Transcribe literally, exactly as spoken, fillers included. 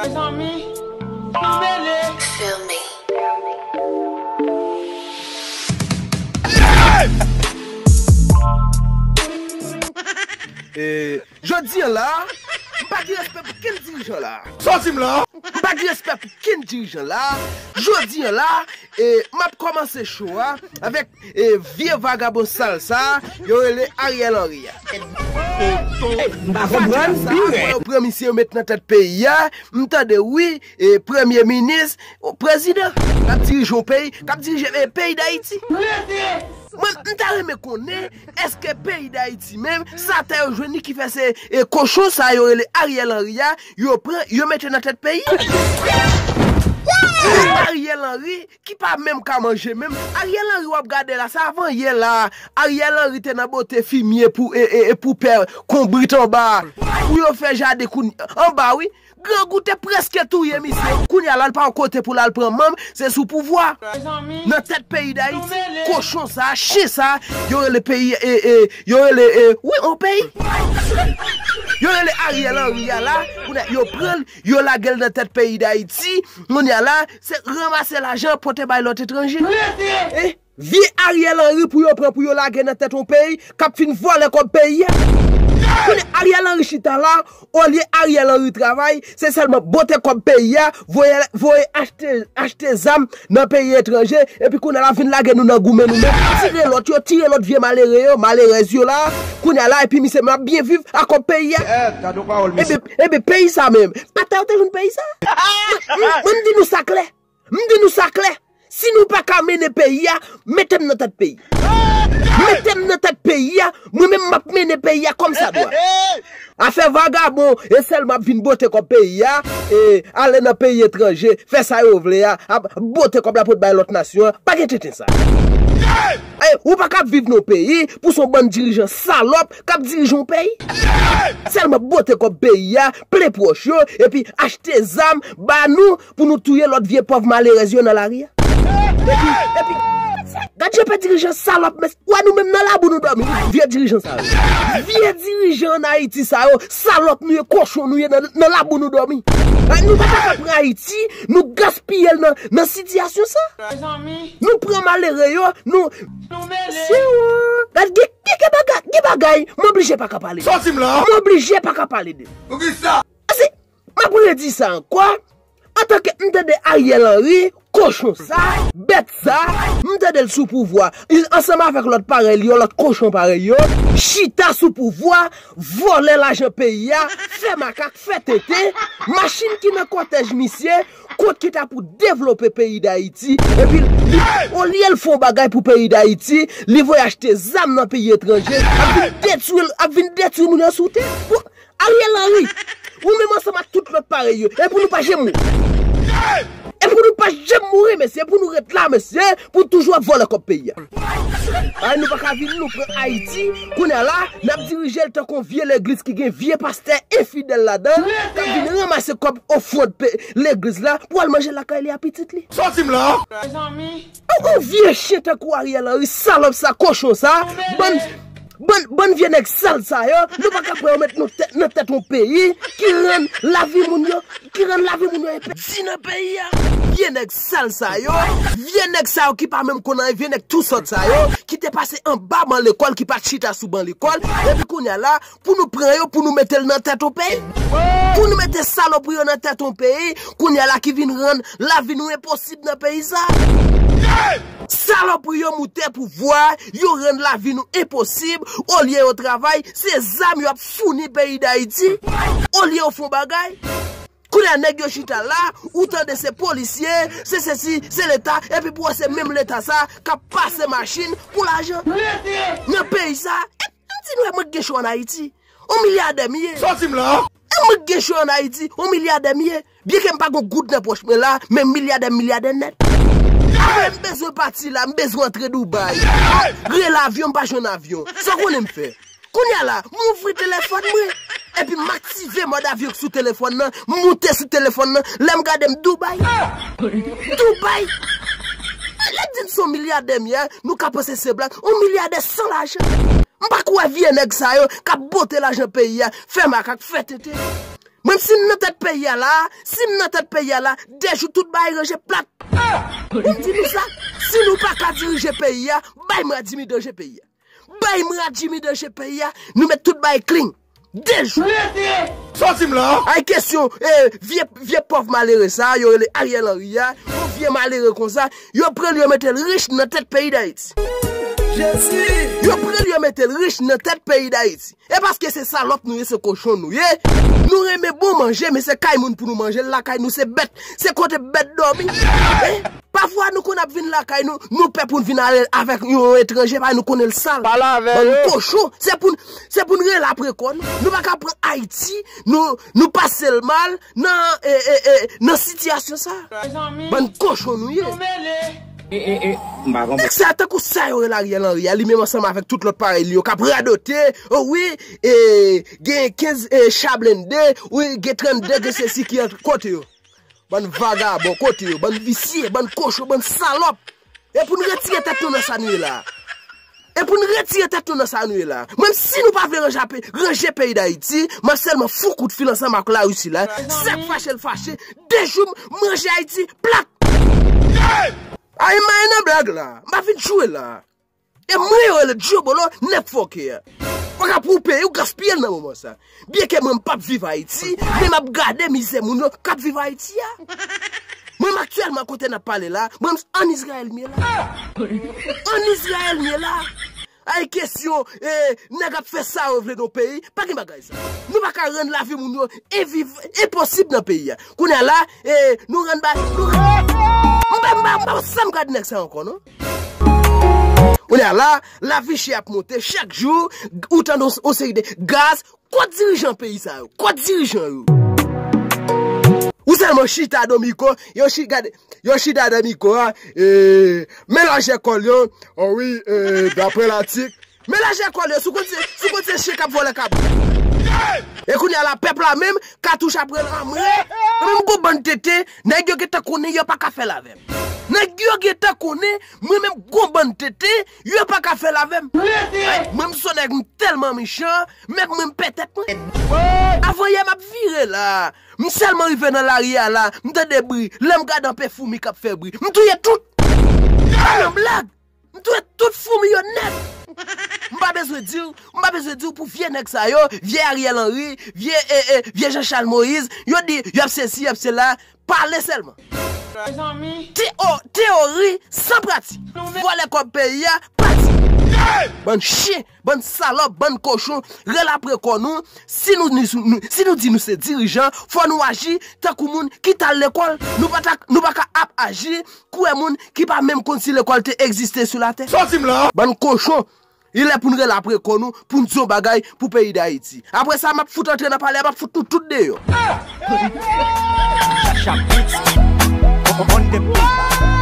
Mezanmi, nou mele. Feel me. E, jodi a la, m pa gen respè pou kenn dirijan la. Sòti m la. M pa gen respè pou kenn dirijan la. Jodi a la, e, m ap kòmanse cho a avèk, e, vye vagabon sal sa, yo rele Ariel Henry a. M pa konprann, sa, pi rèd. Yo pran misye, yo met nan tèt peyi a, m tande, wi, e, premye minis, o, prezidan, k ap dirije yon peyi, k ap dirije, e, peyi Dayiti. Mwen, m ta renmen konnen, èske peyi Dayiti menm, sa tè yo jwenn li ki fè se, e, kochon sa yo rele Ariel Henry a, yo pran, yo mete nan tèt peyi? Ariel Henry, ki pa menm ka manje menm. Ariel Henry w ap gade la, se avan yè la. Ariel Henry te nan bote fimye pou, e, e, e pou pè konbrit anba. Pou yo fè jaden kounye anba, wi. Grangou te prèske touye misye. Kounye a la, l pa yon kote pou l al pran manm, se sou pouvwa. Nan tèt peyi Dayiti, kochon sa, chen sa, yo rele peyi, e, e, yo rele, e, wi, yon peyi. Yo rele Ariel Henry a la, kounye a, yo pran l, yo lage l nan tèt peyi Dayiti. Kounye a la, se ranmase lajan, pote bay lòt etranje. E, vye Ariel Henry pou yo pran, pou yo lage nan tèt yon peyi, k ap fin vòlè kòb peyi a. Kounye a Ariel Henry chita la, olye Ariel Henry travay, se sèlman bote kòb peyi a, voye, voye achte, achte zam nan peyi etranje, epi kounye a la vin lage nou nan goumen nou menm, tire lòt yo, tire lòt vye malere yo, malerèz yo la, kounye a la, epi misye menm ap byen viv a kòb peyi a. Ebyen, ebyen, peyi sa menm, atè yo te jwenn peyi sa? M, m, m di nou sa klè. M di nou sa klè, si nou pa ka mennen peyi a, mete m nan tèt peyi. Mete m nan tèt peyi a, mwen menm m ap mennen peyi a kòmsadwa. Afè vagabon, e sèlman ap vin bote kòb peyi a, e ale nan peyi etranje, fè sa yo vle a, ap bote kòb la pou t bay lòt nasyon an, pa gen tenten sa. E, ou pa ka ap viv nan yon peyi pou se yon bann dirijan salòp k ap dirije yon peyi. Sèlman bote kòb peyi a, plen pòch yo, epi achte zam ba nou pou nou touye lòt vye pòv malerèz yo nan lari a. Epi, epi, gad jan pè dirijan salòp, men, wè nou menm nan labou nou dòmi, vye dirijan sa yo. Vye dirijan ann Ayiti sa yo, salòp nou ye, kochon nou ye, nan, nan labou nou dòmi. E, nou pa ta ka pran Ayiti, nou gaspiye l nan, nan sitiyasyon sa. Nou pran malere yo, nou, Mesye, gad, gen, gen, gen bagay, gen bagay, m oblije pa ka pale de. Sòti m la. M oblije pa ka pale de. Poukisa? Paske, m ap redi sa ankò, antanke m tande Ariel Henry, kochon sa, bèt sa, m tande l sou pouvwa, ansanm avèk lòt parèy li yo, lòt kochon parèy yo, chita sou pouvwa, vòlè lajan peyi a, fè makak, fè tenten, machin ki nan kòtèj misye, kont ki ta pou devlope peyi Dayiti, epi li, olye l fè yon bagay pou peyi Dayiti, li voye achte zam nan peyi etranje, ap vin detwi, ap vin detwi moun yo sou tè. Pou Ariel Henry, ou menm ansanm ak tout lòt parèy yo, e pou nou pa janm mouri. E pou nou pa janm mouri, mesye, pou nou ret la, mesye, pou toujou ap vòlè kòb peyi a. Ay, nou pa ka vin nou pran Ayiti, kounye a la, n ap dirije l tankou yon vye legliz ki gen vye pastè enfidèl ladan l, k ap vin ranmase kòb ofrann pe-, legliz la pou al manje lakay li a pitit li. Sòti m la! Mezanmi! Ou, ou vye chen tankou Ariel Henry, salòp sa, kochon sa, bann, bann, bann vye nèg sal sa yo, nou pa ka pran yo met nou tèt, nan tèt yon peyi ki rann lavi moun yo, ki rann lavi moun yo enpe. Di nan peyi a, vye nèg sal sa yo, vye nèg sa yo ki pa menm konn anyen, vye nèg tou sòt sa yo, ki te pase anba ban lekòl, ki pa t chita sou ban lekòl, epi kounye a la, pou nou pran yo, pou nou mete l nan tèt yon peyi. Pou nou mete salopri yo nan tèt yon peyi, kounye a la ki vin rann lavi nou enposib nan peyi sa. Salopri yo moute pouvwa, yo rann lavi nou enposib, olye yo travay, se zam yo ap founi peyi Dayiti, olye yo fè yon bagay. Kounye a nèg yo chita la, ou tande se polisye, se sesi, se leta, epi pou wè se menm leta sa k ap pase machin pou lajan. Nan peyi sa, e, m di nou, e mwen k gen cho ann Ayiti, yon milyadè m ye. Sòti m la. E mwen k gen cho ann Ayiti, yon milyadè m ye. Byenke m pa gen goud nan pòch mwen la, men milyadè, milyadè nèt. Apre m bezwen pati la, m bezwen antre Dubai. Rele avyon, m pa jwenn avyon. Sa w konnen m fè? Kounye a la, m ouvri telefòn mwen. Epi m aktive mòd avyon k sou telefòn nan, m moute sou telefòn nan, lè m gade m Dubai. Dubai. Lè m di n se yon milyadè m ye, nou ka panse se blag. Yon milyadè san lajan. M pa kwè vye nèg sa yo k ap bote lajan peyi a, fè makak, fè tenten. Mwen, si m nan tèt peyi a la, si m nan tèt peyi a la, de jou tout bagay ranje plat. Mwen di nou sa, si nou pa ka dirije peyi a, bay Mwen Jimmy danje peyi a. Bay Mwen Jimmy danje peyi a, nou met tout bagay clean. De jou. Sòti m la. Ay kesyon, eh, vye, vye pòv malere sa, yo rele Ariel Henry a, yon vye malere konsa, yo pran l, yo mete l rich nan tèt peyi Dayiti. Jezi. Yo pran l, yo mete l rich nan tèt peyi Dayiti. E paske se salòp nou ye, se kochon nou ye. Nou renmen bon manje, men se kay moun pou nou manje l, lakay nou se bèt, se kote bèt dòmi. Eh? Pafwa nou konn ap vin lakay nou, nou pè pou n vin ale avèk yon etranje, pa nou konnen l sal. Pale avè yo. Bann kochon, se pou n, se pou n rele apre kò nou. Nou pa ka pran Ayiti, nou, nou pase l mal nan, e, e, e, nan sitiyasyon sa. Bann kochon nou ye. E, e, e, m pa konprann. Nèg sa tankou sa yo rele Ariel Henry a, li menm ansanm avèk tout lòt parèy li yo k ap radote, o wi, e, gen kenz, e, cha blende, wi, gen trannde, gen sesi ki ant kote yo. Bann vagabon, kote yo, bann visye, bann kochon, bann salòp. E pou n retire tèt nou nan sa nou ye la. E pou n retire tèt nou nan sa nou ye la. Mwen, si nou pa vle ranje, ranje peyi Dayiti, m ap sèlman fout kout fil ansanm ak Larisi la. Sa k fache l fache. De jou, m ranje Ayiti, plat. Ay, m pa nan blag la. M pa vin jwe la. E mwen yo rele Djobolo, nèg fòkè. Ou ka pran peyi, ou gaspiye l nan moman sa. Byenke mwen m p ap viv Ayiti, men m ap gade mizè moun yo k ap viv Ayiti a. Mwen m aktyèlman kote n ap pale la, mwen m ann Izrayèl m ye la. Ann Izrayèl m ye la. Ay kesyon, eh, nèg ap fè sa yo vle nan peyi, pa gen bagay sa. Nou pa ka rann lavi moun yo enviv, enposib nan peyi a. Kounye a la, eh, nou rann ba, nou rann, m pa, m pa, m pa, sa m gade nèg sa ankò, non. Kounye a la, lavi chè ap monte chak jou, ou tande yon, yon seri de gaz, kot dirijan peyi sa yo? Kot dirijan yo? Ou sèlman chita Domiko, yo chi-, gade, yo chita Domiko a, e, men lajè kòl yo, o wi, e, daprè latik, men lajè kòl yo, sou kont se, sou kont se chen k ap vòlè kabrit. E kounye a la, pèp la menm, katouch ap rann anmwe, menm gwo bann tete, nèg yo gentan konnen yo pa ka fè l avè m. Nèg yo gentan konnen, mwen menm gwo bann tete, yo pa ka fè l avè m. Mwen m son nèg, m tèlman mechan, mèt mwen m pè tèt mwen. Avan yè m ap vire la, m sèlman rive nan lari a la, m tande bri, lè m gade anpe foumi k ap fè bri, m touye tout. Pa nan blag. M touye tout foumi yo nèt. M pa bezwen di w, m pa bezwen di w pou vye nèg sa yo, vye Ariel Henry, vye, e, e, vye Jean Charles Moïse, yo di, y ap sesi, y ap sela, pale sèlman. Teo-, teyori san pratik. Vòlè kòb peyi a, pratik. Bann chen, bann salòp, bann kochon, rele apre kò nou. Si nou, nou, nou, si nou di nou se dirijan, fò nou aji tankou moun ki t al lekòl. Nou pa ta, nou pa ka ap aji kouwè moun ki pa menm konn si lekòl te egziste sou latè. Sòti m la! Bann kochon, li lè pou n rele apre kò nou, pou n di yon bagay pou peyi Dayiti. Apre sa, m ap fout antre nan palè a, m ap fout nou tout deyò. Chacha Beats on the beat.